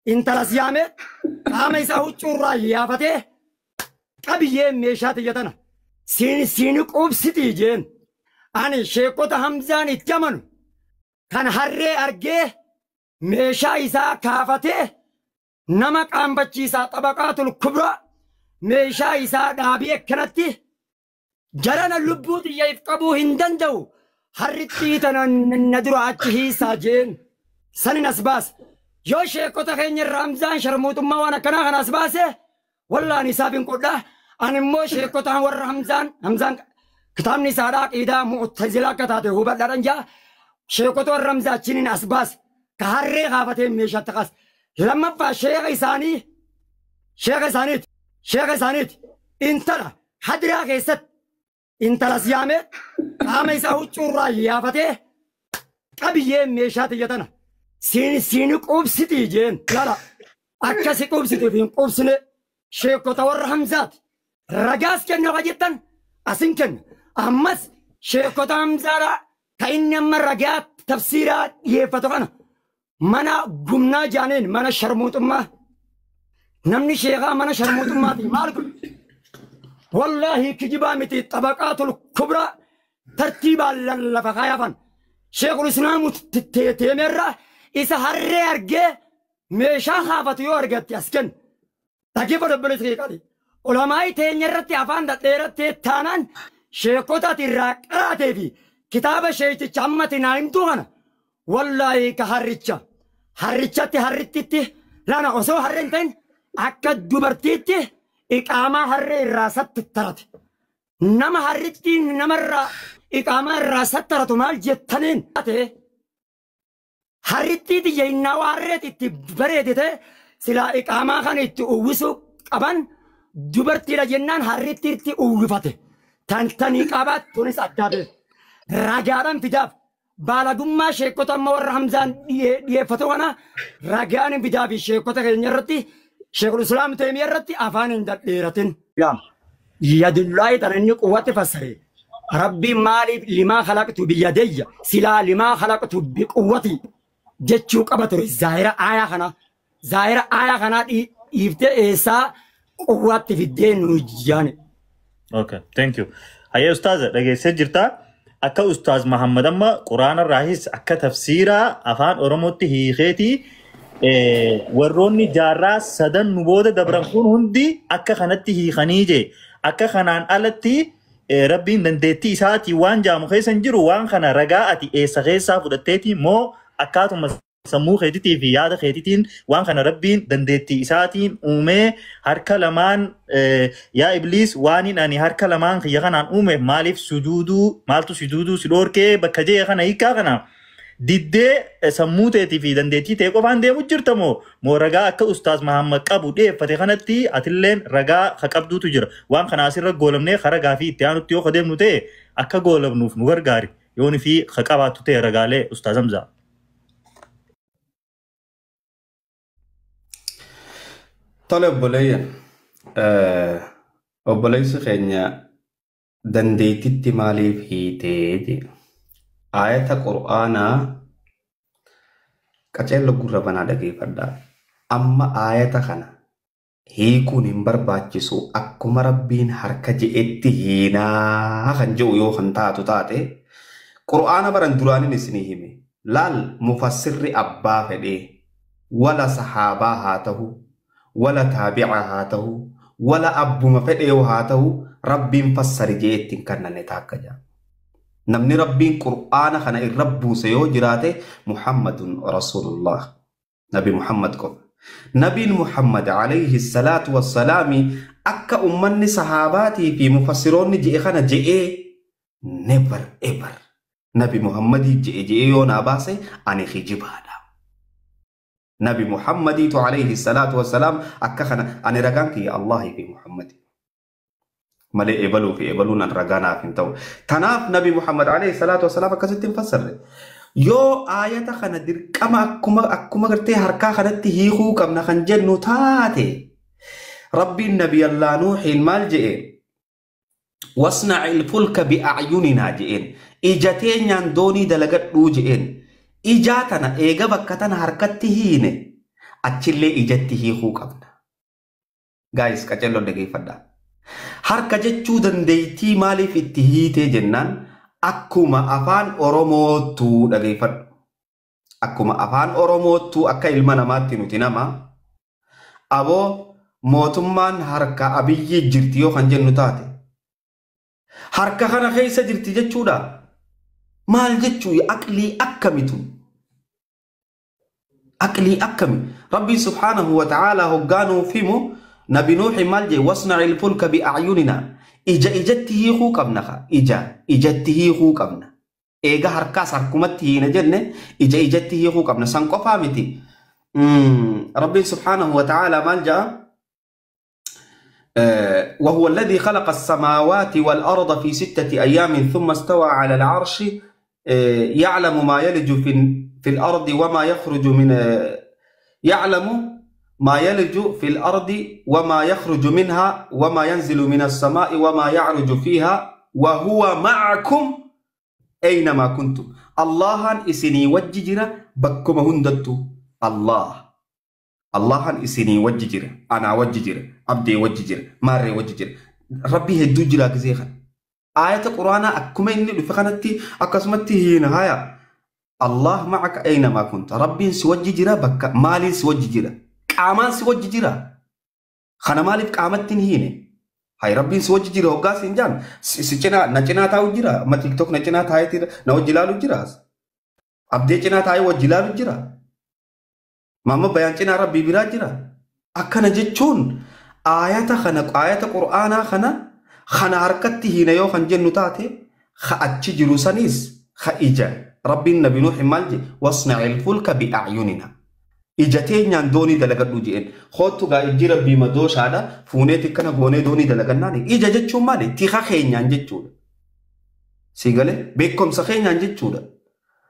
Intalas yaamee qaama isaa huccuurraa yaafatee qabiyyee meeshaa tiyya tana siin quubsitii jeen. Ani sheekota Hamzaan itti amanu kan harree argee meeshaa isaa kaafatee nama qaanfachiisaa xabaqaatul kubraa meeshaa isaa dhaabii akkanatti jarana lubbuu xiyya if qabuu hin danda'u harrittii tana na dura achi hiisaa jeen sanin as baase. Yoo sheekota keenya irraa Hamzaan sharmuutummaa waan akkanaa kana as baase wallaan isaaf hin qodhaa. Ani immoo sheekota warra Hamzaan kitaabni isaadhaa aqiidaa mu'tazilaa akka taate hubadhaadhaan jaa sheekota warra Hamzaa achiniin as baase ka harree kaafatee meeshaatti kaase. Lammaffaa sheeka isaaniiti intala hadiraa keessatti intalas yaamee qaama isaa huccuurraa yaafatee qabiyyee meeshaa tiyya tana siin quubsitii jeen. Lala akkasi quubsitiif hin quubsine sheekota warra Hamzaati. Ragaas kenna ka jettan asin kenna. Ammas sheekota Hamzaadhaa ka inni amma ragaa tafsiiraa dhiyeeffatu kana mana gumnaa jaaneen mana sharmuuxummaa. Namni sheekaa mana sharmuuxummaati maal kun? Wallaahi kijibaa miti xabaqaatul kubraa tartiibaan lafa kaayafan. Sheekul Islaamu teemeerraa isa harree argee meeshaa kaafatu yoo argatte as kenna. Dhaggeeffatu obboleessa kee qaali. Ulamaa'i teenya irratti afaan dhadheerattee taanaan sheekota ati irraa qaraatee fi kitaaba sheekicha amma ati naa himtuu kana wallaahi ka harricha harrichatti harrittitti lana osoo harreen ta'in akka dubartiitti iqaamaa harree irraa sattarate. Nama harrittiin namarraa iqaamaa irraa sattaratu maal jettaniin ta'e harrittii tiyya innaa harreet itti bareede ta'e silaa iqaamaa kana itti uwwisuu qaban dubartiidha jennaan harrittiitti uwwifate. Tantanii qabaat tunis addaa beeku. Ragaadhaan fidaaf baalagummaa sheekota amma warra Hamzaan dhiyeeffatu kana ragaan fidaa fi sheekota keenya irratti Sheekul Islaam Teemiyaa irratti afaan hin dhadheeratin. Yadullaahi tana inni quwwatti fassare. Rabbi maaliif limaa khalaqtu biyyadayya silaa limaa khalaqtu biquwwati jechuu qaba ture zaahira aayaa kana. Zaahira aayaa kanaa dhiiftee eessaa quwwatti fiddee nu jaane. Okay, thank you. Hayyee ustaaza dhageessee jirtaa? Akka ustaaz Mahammad amma Quraana irraahis akka tafsiiraa afaan Oromootti hiikeetii warroonni jaarraa sadan nu booda dabran kun hundi akka kanatti hiikanii jee akka kanaan alatti rabbiin dandeettii isaatii waan jaamu keessa hin jiru waan kana ragaa ati eessa keessaa fudhatteeti moo akkaatuma sammuu keetiitii fi yaada keetiitiin waan kana rabbiin dandeettii isaatiin uumee harka lamaan yaa ibliis waan ani harka lamaan kiyya kanaan uume maaliif sujuuduu maaltu sujuuduu si dhoorkee bakka jee kana hiikaa kana diddee sammuu teetii fi dandeettii ta'e qofaan deemu jirta moo moo ragaa akka ustaaz Mahammad qabu dhiyeeffate kanatti atilleen ragaa ka qabduutu jira waan kana asirra goolamnee kara gaafii itti aanutti yoo deemnu ta'e akka goolamnuuf nu gargaari yooni fi ka qabaattu ta'e ragaalee ustaaz Hamzaa. Tole obboleeyyan obboleessi keenya dandeettitti maaliif hiitee jedhe. Ayata Qur'aanaa qaceello gurra banaa dhageeffadhaa. Amma ayata kana hiikuun hin barbaachisu akkuma rabbiin harka je'etti hiinaa kan jedhu yoo kan taatu taate Qur'aana baran duraanin isinii hime. Laal mufassirri abbaa fedhee wala sahaabaa haa ta'u wala taabi'a haa ta'u wala abbuma fedhee haa ta'u rabbiin fassari je'etti hin kannanne taakka jaa. Namni rabbiin Qur'aana kana irra buuse yoo jiraate Muhammadun Rasulullah. Nabi Muhammad qofa. Nabiin Muhammad alayhi salaatu wassalaami akka ummanni sahaabaatii fi mufassiroonni je'e kana je'ee never ever. Nabi Muhammadii je'e je'ee yoo naa baase ani kijibaadha. Nabi Muhammadiitu alayhi salaatu wassalaam akka kana ani ragaan kiyya Allahii fi Muhammadi. Malee ebaluu fi ebaluun an ragaa naaf hin ta'u. Tanaaf Nabi Muhammad alayhi salaatu wassalaam akkasitti hin fassarre. Yoo aayata kana dirqama akkuma gartee harkaa kanatti hiikuu qabna kan jennu taate Rabbiin Nabi Allah Nuuhiin maal je'e? Wasna'il fulka bi'acyuninaa je'een. Ija teenyaan doonii dalagadhuu je'een. Ijaa tana eega bakka tana harkatti hiine. Achillee ijatti hiikuu qabna. Gaayis qacelloon dhageeffadhaa. Harka jechuu dandeettii maaliif itti hiitee jennaan akkuma afaan Oromoottuu dhageeffadhu. Akkuma afaan Oromoottuu akka ilma namaatti nuti nama aboo mootummaan harka Abiyyi jirti yoo kan jennu taate harka kana keessa jirti jechuudha. Maal jechuu aqlii akkamitu? Aqlii akkami? Rabbi subhaanahu wa ta'aalaa hoggaanuuf himu Nabi Nuuhi maal jee wasna'il fulka bi'acyunina ija ijatti hiikuu qabna ka ija ijatti hiikuu qabna. Eega harkaas harkumatti hiina jenne ija ijatti hiikuu qabna san qofaa miti. Rabbiin subhaanahu wa ta'aalaa maal ja'a? وهو الذي خلق السماوات والأرض في 6 أيام ثم استوى على العرش يعلم ما يلج في الأرض وما يخرج من يعلم ما يلج في الأرض وما يخرج منها وما ينزل من السماء وما يعرج فيها وهو معكم أينما كنتم. الله إسني وججرة بكم هندتو. الله إسني وججرة أنا وججرة عبدي وججرة ماري وججرة ربي هدو جلا كزيخا آية القرآن أكما إني لفخنتي أكسمتي هنا هيا الله معك أينما كنت. ربي سوججرة بك مالي سوججرة قامان سوججرة خنا مالي قامتين هنا هاي ربي سوججرة وقاس إنجان سيچنا نچنا تاو جرا ما تيك توك نچنا تاي تير نو جلالو جرا عبدي چنا تاي وجلالو جرا ماما بيان چنا ربي برا جرا أكنا جتشون آيات خنا آيات قرآن خنا خنا حركتي هنا يو خن جنو تاتي خأتش جروسانيس خإجا ربي النبي نوح مالجي واصنع الفلك بأعيننا إجتين يان دوني دلقدو جين خوتو غا إجي ربي مدوش هذا فونيتي كنا غوني دوني دلقناني إجا جتشو مالي تيخا خين يان جتشو سيغالي بيكم سخين يان جتشو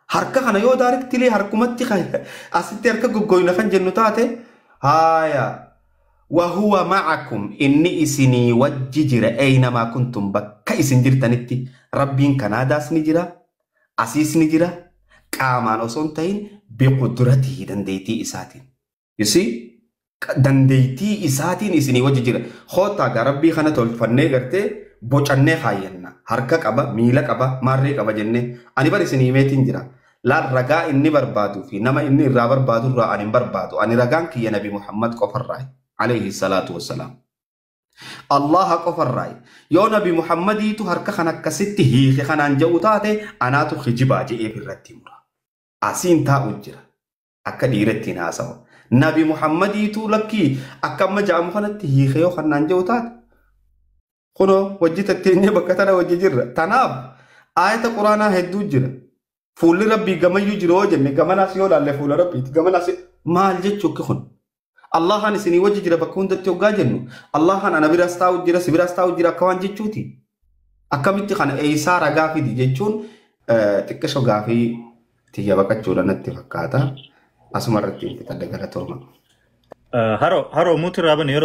حركة خنا يو دارك تلي حركمتي خا أستي حركة غوغوينا خن جنو تاتي هايا وهو معكم إني إسني وججر أينما كنتم بكا إسن جرتنتي ربين كناداس نجرا أسيس نجرا قامان أصنتين بقدرته دنديتي إساتين يسي دنديتي إساتين إسني وججر خوتا ربي خنا تولفني غرتي بوچني خاينا حركة قبا ميلا قبا ماري قبا جنة أني بر إسني ميتين جرا لا رجاء إني بربادو في نما إني را بربادو را أني بربادو أني رجان كي نبي محمد كفر راي عليه الصلاة والسلام الله كفر راي يو نبي محمد تو هركا خنا كستي هي خنا انجو تاتي انا تو خجبا جي في الرتي مرا اسين تا اجرا اكا ديرتي ناسو نبي محمد تو لكي اكا ما جام خنتي هي خيو خنا انجو تاتي خنو وجيت التيني بكتنا وجيجر تناب آية القرآن هدو جرا فول ربي غما يجرو جنة غما ناس يولا لفول ربي غما ناس مال جچو كخن الله أنا سني وجه جرا بكون دتيو جاجنو الله أنا براستاو جرا سبراستاو جرا كوان جچوتي أكملت خان إيسا رجع في دي جچون تكشو غافي تيجا بكتشورا نتفكاتا أسمرتي تتدقى توما هارو هارو موتر رابن.